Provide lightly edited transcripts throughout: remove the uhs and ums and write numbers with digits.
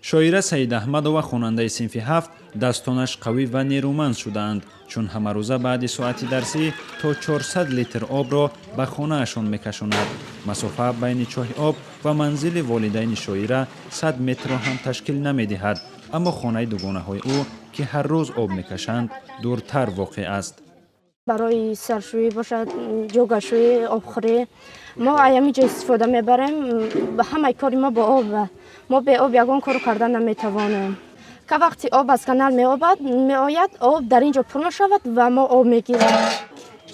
Шоира Саидаҳмадова, хонандаи синфи ҳафт, дастонаш қавӣ ва нерӯманд шудаанд, чун ҳамарӯза баъди соати дарсӣ то 400 литр обро ба хонаашон мекашонад. Масофа байни чоҳи об ва манзили волидайни Шоира 100 метрро ҳам ташкил намедиҳад, аммо хонаи дугонаҳои ӯ, ки ҳар рӯз об мекашанд, дуртар воқеъ аст. Барои саршӯӣ бошад, ҷогашӯӣ, обхӯрӣ, мо аями ҷо истифода мебарем. Ҳамаи кори мо бо об. Мо бе об ягон кору кардан наметавонем. Ка вақти об аз канал меобад, меояд, об дар ин ҷо пур мешавад ва мо об мегирем.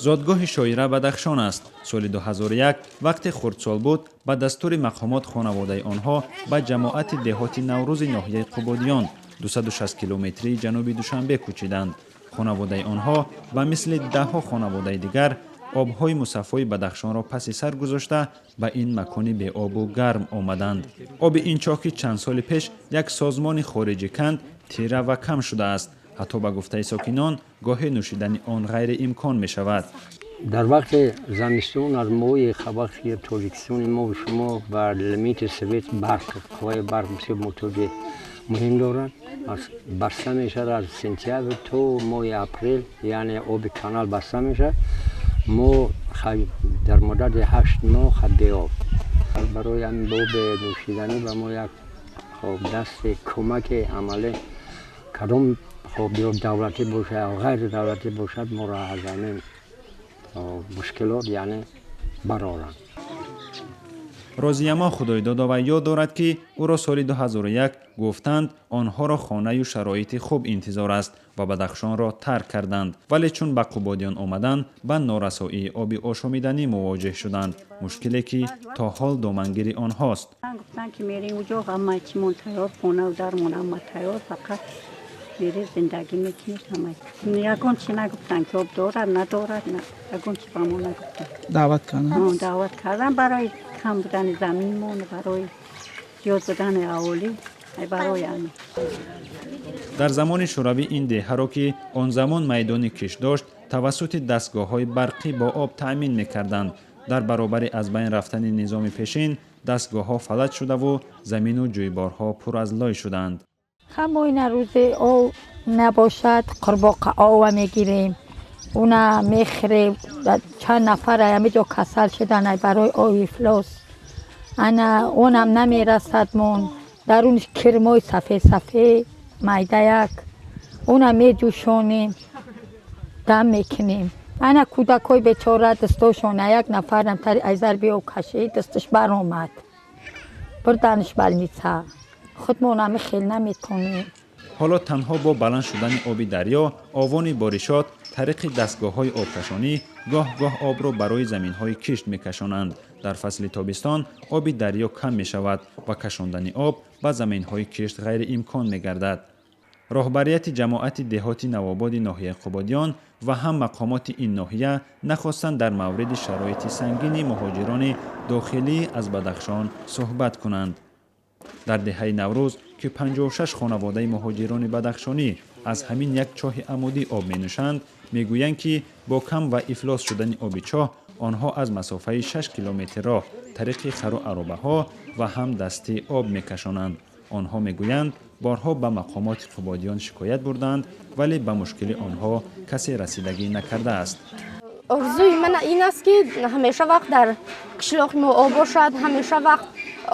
Зодгоҳи Шоира Бадахшон аст. Соли 2001, вақте хурдсол буд, ба дастури мақомот хонаводаи онҳо ба ҷамоати деҳоти Наврӯзи ноҳияи Қубодиён, 260 километрии ҷануби Душанбе, кӯчиданд. Хонаводаи онҳо ба мисли даҳҳо хонаводаи дигар обҳои мусаффои Бадахшонро паси сар гузошта, ба ин макони беобу гарм омаданд. Оби ин чоҳ, ки чанд соли пеш як созмони хориҷӣ канд, тира ва кам шудааст. Ҳатто, ба гуфтаи сокинон, гоҳе нӯшидани он ғайриимкон мешавад. Дар вақти зимистон, аз моҳи вақти Тоҷикистони мо шумо ба лимити свет, барқ, қувваи барқ бисёр муҳтоҷи муҳим дорад, баста мешавад. Аз сентябр то моҳи апрел, яъне оби канал баста мешавад. Мо дар муддати 8 моҳ беоб. Барои ҳамин оби нӯшиданӣ ба мо як хоб дасти кӯмаки амалӣ, кадом хоб, ё давлатӣ бошад ё ғайридавлатӣ бошад, моро аз ҳамин мушкилот, яъне, бароранд. Розиямо Худойдодова ёд дорад, ки ӯро соли 2001 гуфтанд, онҳоро хонаю шароити хуб интизор аст ва Бадахшонро тарк карданд, вале чун ба Қубодиён омаданд, ба норасоии оби ошомиданӣ мувоҷеҳ шуданд, мушкиле ки то ҳол домангири онҳост. Гуфтанд, ки мерем уҷо, ҳама чимон тайёр, хонау дармон ҳама тайёр, фақат мери, зиндагӣ мекунед. Ҳама ягон чи нагуфтанд, ки об дорад, надорад, ягон чи ба мо нагуфтанд. Даъват карданд? Даъват карданд барои кам будани заминмон, барои зиёд будани аҳолӣ, барои ҳамин. Дар замони Шӯравӣ ин деҳаро, ки он замон майдони кишт дошт, тавассути дастгоҳҳои барқӣ бо об таъмин мекарданд. Дар баробари аз байн рафтани низоми пешин, дастгоҳҳо фалаҷ шудаву замину ҷӯйборҳо пур аз лой шуданд. Ҳамоина рӯзе об набошад, қурбоқа ова мегирем, уна мехӯрем. Чанд нафар ҳамиҷо касал шудан барои оби ифлос. Ана онам намерасадмон, даруниш кирмои сафед сафед майдаяк, уна медӯшонем, дам мекунем. Ана кӯдакҳои бечора дастошона, як нафарам тари ай зарби об кашид, дасташ баромад, бурданаш больница. Худмон ами хел наметонем. Ҳоло танҳо бо баланд шудани оби дарё, овони боришот, тариқи дастгоҳҳои обкашонӣ гоҳ-гоҳ обро барои заминҳои кишт мекашонанд. Дар фасли тобистон оби дарё кам мешавад ва кашондани об ба заминҳои кишт ғайриимкон мегардад. Роҳбарияти ҷамоати деҳоти Навободи ноҳияи Қубодиён ва ҳам мақомоти ин ноҳия нахостанд дар мавриди шароити сангини муҳоҷирони дохилӣ аз Бадахшон суҳбат кунанд. Дар деҳаи Наврӯз, ки 56 хонаводаи муҳоҷирони бадахшонӣ аз ҳамин як чоҳи амудӣ об менӯшанд, мегӯянд, ки бо кам ва ифлос шудани оби чоҳ онҳо аз масофаи 6 километр роҳ тариқи хару аробаҳо ва ҳам дастӣ об мекашонанд. Онҳо мегӯянд, борҳо ба мақомоти Қубодиён шикоят бурданд, вале ба мушкили онҳо касе расидагӣ накардааст. Орзуи ман ин аст, ки ҳамеша вақт дар қишлоқи мо об бошад, ҳамеша вақт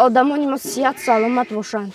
одамони мо сиҳат саломат бошанд.